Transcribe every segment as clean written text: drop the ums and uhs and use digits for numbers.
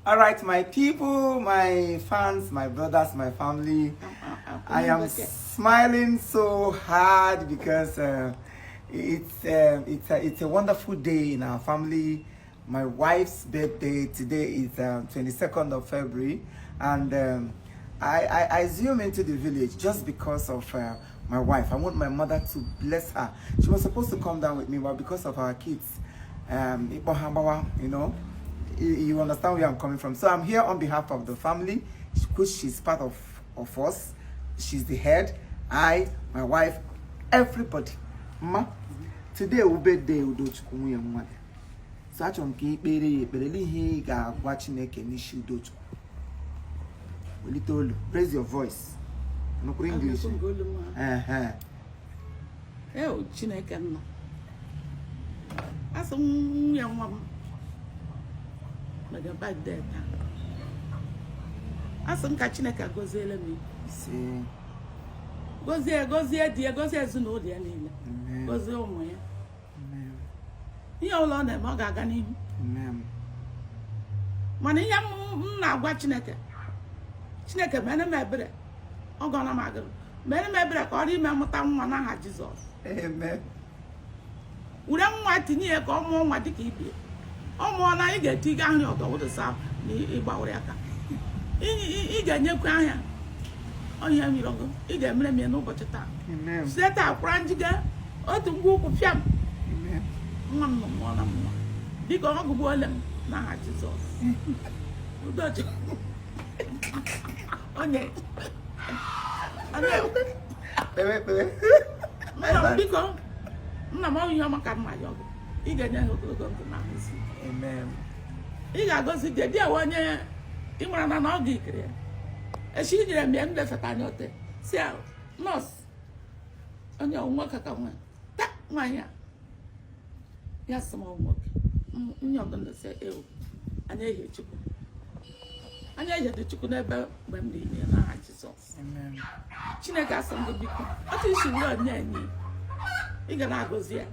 All right, my people, my fans, my brothers, my family. I am smiling so hard because it's a wonderful day in our family. My wife's birthday today is 22nd of February, and I zoom into the village just because of my wife. I want my mother to bless her. She was supposed to come down with me, but because of our kids, you understand where I'm coming from. So I'm here on behalf of the family, which she's part of us. She's the head. I, my wife, everybody. Ma, today will be birthday Udochukwu nwunye nwa gị. So achọrọ m ka ị kpere ya ekpere n'ihe ị ga-agwa Chineke n'isi Udochukwu. Welite olu, raise your voice. Nụkwuru English. Ehe. Eo, Chineke nna, asị m nwunye nwa m mega birthday taa, asị m ka Chineke gọziele m ya. Ise. Gọzie, gọzie di ya, gọzie ezinụlọ ya niile. Amen. Gọzie ụmụ ya. Amen. Ihe ọbụla ọ na-eme, ọ ga-aga n'ihu. Amen. Mana ihe m na-agwa Chineke, Chineke mere m ebere, ọ gọna m agụrụ, mere m ebere ka ọ dị ime mụta nwa n'aha Jizọs. Amen. Were nwa tinye ya ka ọ mụọ nwa dịka ibie ọ mụọ na ị ga-etiga ahịa ọdọ wụdụsa na ịgbawara aka. Ị ga-enyekwa ahịa ọhịa mmiri ọgụ, ị ga-emere m ya n'ụbọchị taa. Amen. Site taa kwara njige otu ngwa ụkwụ fịam. Amen. Nwa m nọ mụọ na nwa, biko, ọ gụgbuole m n'aha Jizọs. Udochi onye onye. Kpewe, kpewe. Nna m, biko, nna m, ọ ihe ọma ka nna ya ọgụ, ị ga-enye ha ogologo ndụ na ahụ isi. Amen. Ị ga-agọzi di di ewe onye ị mara na ọ ga-ekere ya echi nyere m ya, m lefeta anya ote si ya nọọsụ onye ọ nwoke ka nwa ta nwaanyị a ya sị m ọ nwoke. Nye ọgụnụ sị ewu anya ehie Chukwu, anya ehie dị Chukwu n'ebe mgbe m dị ime n'aha Jizọs. Amen. Chineke, asị m gị biko, otu isi were onye enyi ị ga na-agọzi ya,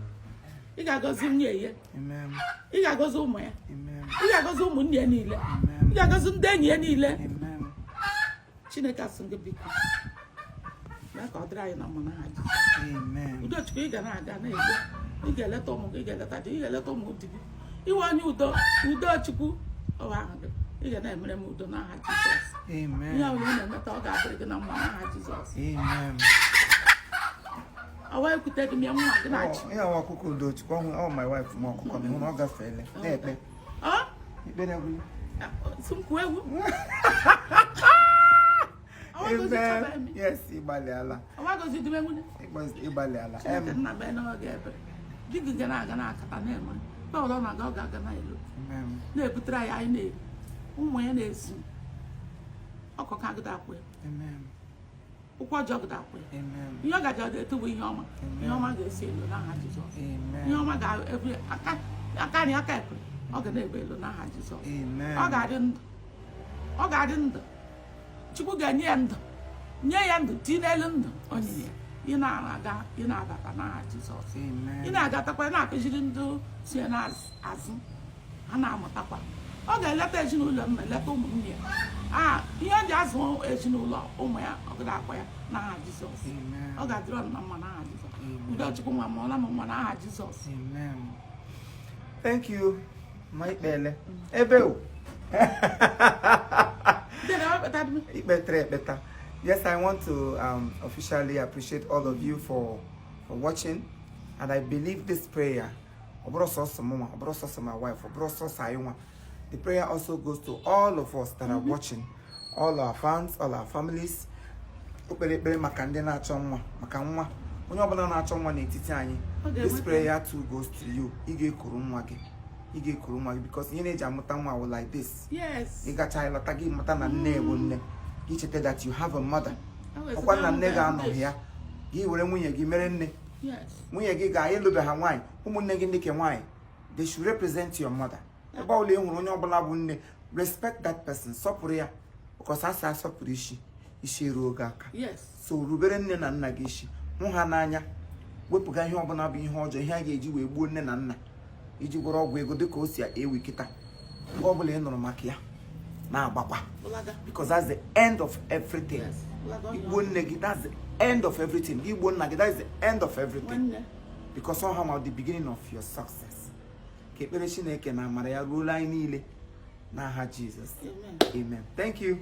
ị ga-agọzi nwunye ya. Amen. Ị ga-agọzi ụmụ ya. Amen. Ị ga-agọzi ụmụnne ya niile. Amen. Ị ga-agọzi ndị enyi ya niile. Amen. Chineke, asị m gị biko, mee ka ọ dịrị anyị na mma n'aha Jizọs. Amen. Udochukwu, ị ga na-aga na-ego, ị ga-eleta ụmụ gị, ị ga-eleta di, ị ga-eleta ụmụ di gị. Iwe onye udo, Udochukwu ọwa ahụ gị, ị ga na-emere m udo n'aha Jizọs. Ihe Amen. ọbụla ị na-emeta, ọ ga-adịrị gị na mma n'aha Jizọs. Amen. Ọwa ekwute gị m ya nwa gị na-achị. Ọ, ihe awa ọkụkọ Udochukwu ọhụ ọ, my wife ma ọkụkọ m hụ na ọ gafeele na-ekpe Ọ ikpere gwụla. Si m kwuo egwu. Ọwa gozi Amen. chọba emi. Yes, ịgbalịala. Ọwa gozi dịbe nwunye. Ịgbalịala. Chineke nna mee n'oge ebere di gị ga na-aga na-akata na-enwe mgbe ọbụla ọ na-aga, ọ ga-aga na-elu. Amen. Na-ebutere anyị, anyị na-eri, ụmụ ya na-ezu ọkụ ka gịda akwụ ya. Amen. Ụkwụ ọjọọ gịda akwụ ya. Amen. Ihe ọ gaji ọ ga-eto bụ ihe ọma, ihe ọma ga-esi elu n'aha Jizọs. Amen. Ihe ọma ga-ebu aka aka nri, aka ekpe, ọ ga na-ebu elu n'aha Jizọs. Amen. Ọ ga-adị ndụ, ọ ga-adị ndụ. Chukwu ga-enye ya ndụ, nye ya ndụ, tinye n'elu ndụ onyinye ya. Ị na-aga, ị na-abata n'aha Jizọs. Amen. Ị na-agatakwa, ị na-akụziri ndị si ya n'azụ, ha na-amụtakwa. Ọ ga-eleta ezinụlọ m, eleta ụmụnne ya a, ihe ọ ji azụ ezinụlọ ụmụ ya, ọ gada akwa ya n'aha Jizọs. Amen. Ọ ga-adịrị ọnụ na mma n'aha Jizọs. Amen. Udochukwu nwa mụọla m nwa n'aha Jizọs. Amen. Thank you. Ma ikpele. Ebe o. Dere, wepụta m. Ikpetere ekpeta. Yes, I want to officially appreciate all of you for watching. And I believe this prayer, ọ bụrụ sọsọ mụnwa, ọ bụrụ sọsọ my wife, ọ bụrụ sọsọ anyị nwa. The prayer also goes to all of us that are watching, all our fans, all our families. O kpere ekpere maka ndị na-achọ nwa, maka nwa. Onye ọbụla na-achọ nwa n'etiti anyị, Ọ this ga-enweta. prayer too goes to you. Ị ga-ekuru nwa gị. Ị ga-ekuru nwa gị because ihe na-eji amụta nwa wụ like this. Ị gacha ịlọta gị mata na nne bụ nne. Gị cheta that you have a mother. Ọkwa na nne ga-anọghị ya, gị were nwunye gị mere nne. Nwunye gị ga-ịlụbe ha nwaanyị, ụmụnne gị ndị ke nwaanyị, they should represent your mother. Ebe ọbụla ị hụrụ onye ọbụla bụ nne, respect that person, sọpụrụ ya, because asị asọpụrụ isi, isi eruo gị aka. So rubere nne na nna gị isi, hụ ha n'anya, wepụga ihe ọbụla bụ ihe ọjọọ, ihe a ga-eji wee gbuo nne na nna iji gwọrọ ọgwụ ego dịka o si ewi kịta. Mgbe ọbụla ị nụrụ maka ya, Na-agbakwa. Bụlaga. Because that's the end of everything. Yes, bụlaga. I gbuo nne gị, that's the end of everything. Gị gbuo nna gị, that's the end of everything. Nwanne. Because ọ ha ma the beginning of your success. Ka ekpere Chineke na amara ya ruola anyị niile n'aha Jizọs. Amen. Amen. Thank you.